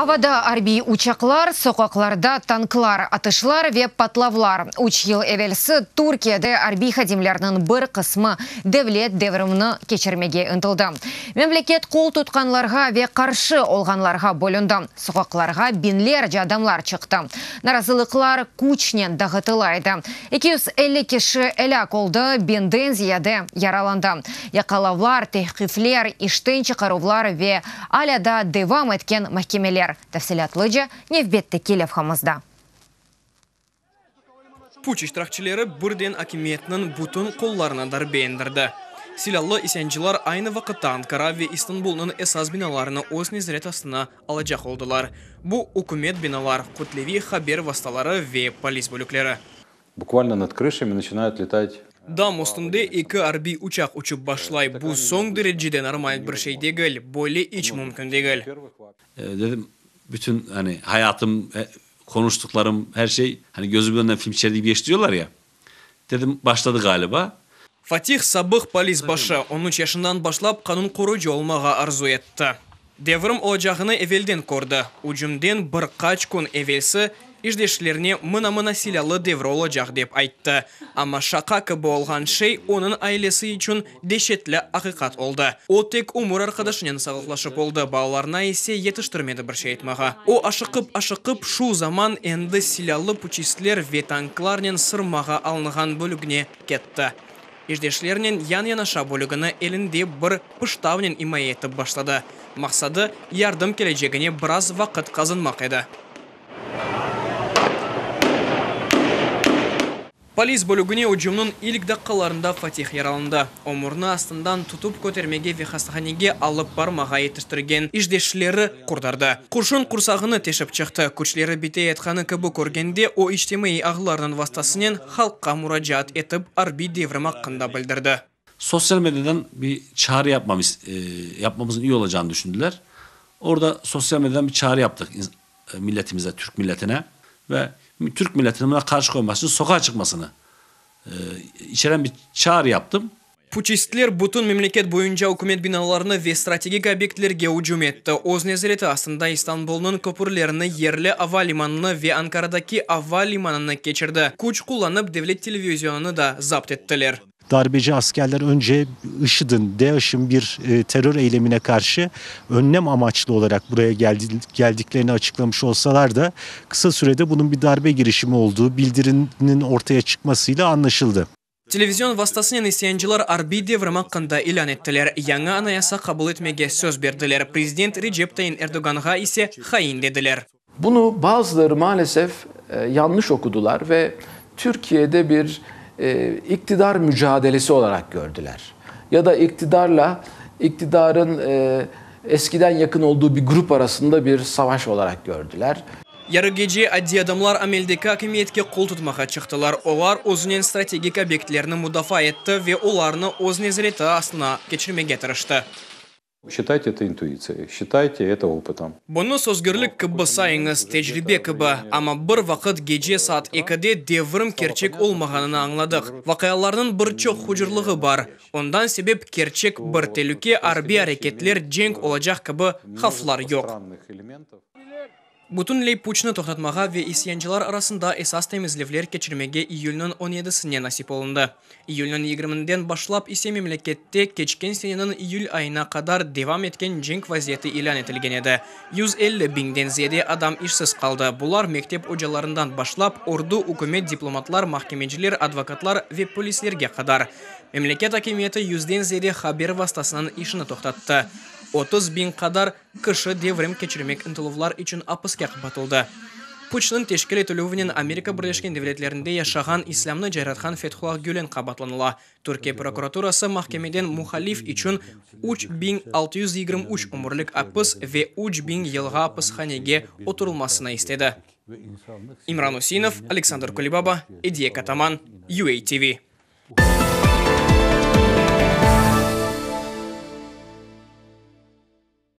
Avada arbiy uçaqlar, soqaqlarda tanklar, atışlar ve patlavlar. Üç yıl evelsi Türkiyede arbiy hadimlerniñ bir qısmı devlet devrimini keçirmege ıntıldı. Memleket qol tutqanlarğa ve qarşı olğanlarğa bölündi. Soqaqlarğa biñlerce adamlar çıqtı. Narazılıqlar küçnen dağıtıla edi. 250 kişi elâk oldı, biñden ziyade yaralandı. Yaqalavlar, tevqifler, işten çıqaruvlar ve alâ daa devam etken mahkemeler. Tafsilâtlıca nevbetteki levhamızda. Puç iştirakçileri birden akimiyetniñ bütün qollarına darbe endirdi. Silâlı isyancılar aynı vaqıtta Ankara ve İstanbulnıñ esas binalarını öz nezaret astına alacaq oldılar. Bu, ükümet binalar, kütleviy haber vastaları ve polis bölükleri. Bukvalno nad krışami naçinayut letat. Dam üstünde eki arbiy uçaq uçıp başlay. Bu soñ derecede normal bir şey degil, böyle iç mümkün degil. Dedim, bütün hani hayatım, konuştuklarım, her şey, hani gözümün önünden film şeridi gibi geçti diyorlar ya. Dedim, başladı galiba. Fatih, sabıq polis başı, on üç yaşından başlap qanun qoruyıcı olmağa arzu etti. Devrim olacağını evelden kördi. Ücümden bir qaç kün evelsi işdeşlerine mına-mına silâlı devri olacaq dep ayttı. Amma şaqa kibi olğan şey onıñ ailesi içün deşetli aqiqat oldı. O tek ömür arqadaşınen sağlıqlaşıp oldı, balalarına ise yetiştirmedi bir şey aytmağa. O aşıqıp-aşıqıp şu zaman endi silâlı puçistler ve tanklarnen sırmağa alınğan bölügine ketti. İşdeşlerinen yan-yanaşa bölügini elinde bir pıştavnen imaye etip başladı. Maqsadı, yardım kelecegine biraz vaqıt qazanmaq edi. Polis bölügine ücümniñ ilk daqqalarında Fatih yaralandı. Omurnı astından tutıp kötermege ve hastahanege alıp barmağa yetiştirgen işdeşleri qurtardı. Qurşun qursağını teşip çıqtı. Küçleri biteyatqanı kibi körgende o içtimaiy ağlarnıñ vastasınen halqqa muracaat etip arbiy devrim aqqında bildirdi. Sosyal medyadan bir çağrı yapmamız, yapmamızın iyi olacağını düşündüler. Orada sosyal medyadan bir çağrı yaptık milletimize, Türk milletine ve Türk milletinin buna qarşı koyması için sokağa çıkmasını içeren bir çağrı yaptım. Puçistler bütün memleket boyunca ükümet binalarına ve strategik obyektlerge ücüm etti. Öz nezareti astında İstanbulnıñ köpürlerini, yerli ava limanını ve Ankaradaki ava limanını keçirdi. Küç qullanıp devlet televizionını da zapt ettiler. Darbeci askerler önce IŞİD'in, DAEŞ'in bir terör eylemine karşı önlem amaçlı olarak buraya geldi, geldiklerini açıklamış olsalar da kısa sürede bunun bir darbe girişimi olduğu bildirinin ortaya çıkmasıyla anlaşıldı. Televizion vastasınen isyancılar arbiy devrim aqqında ilân ettiler. Yañı anayasa qabul etmege söz berdiler. Prezident Recep Tayyip Erdoğanğa ise hain dediler. Bunu bazıları maalesef yanlış okudular ve Türkiye'de bir iktidar mücadelesi olarak gördüler. Ya da iktidarla iktidarın eskiden yakın olduğu bir grup arasında bir savaş olarak gördüler. Yarı gece adiy adamlar ameldeki akimiyetke qol tutmağa çıqtılar. Olar özünen strategik obyektlerni mudafaa etti ve olarnı öz nezareti astına keçirmege tırıştı. Считайте это интуицией, считайте это опытом. Bunı sezgirlik kibi sayıñız, tecribe kibi. Amma bir vaqıt gece saat 2-de devrim kerçek olmağanını añladıq. Vaqialarnıñ bir çoq hucurlığı bar. Ondan sebep kerçek bir telüke, arbiy areketler, cenk olacaq kibi havflar yoq. Bütünley puçnı toqtatmağa ve isyancılar arasında esas temizlevler keçirmege iyülniñ 17-sine nasip olundı. İyülniñ 20-inden başlap ise memlekette keçken seneniñ iyül ayına qadar devam etken cenk vaziyeti ilân etilgen edi. 150 biñden ziyade adam işsiz qaldı. Bular mektep ocalarından başlap, ordu, ükümet, diplomatlar, mahkemeciler, advokatlar ve polislerge qadar. Memleket akimiyeti yüzden ziyade haber vastasınıñ işini toqtattı. 30 biñ qadar kişi devrim keçirmek ıntıluvlar içün apiske qapatıldı. Puçnıñ teşkil etilüvinen Amerika Birleşken Devletlerinde yaşağan İslâmnı cayratqan Fethullah Gülen qabaatlanıla. Türkiye prokuraturası mahkemeden muhalif içün 3623 ömürlik apis ve 3000 yılğa apishanege oturılmasını istedi. İmran Usinov, Aleksandr Kulibaba, Ediye Kataman, UATV.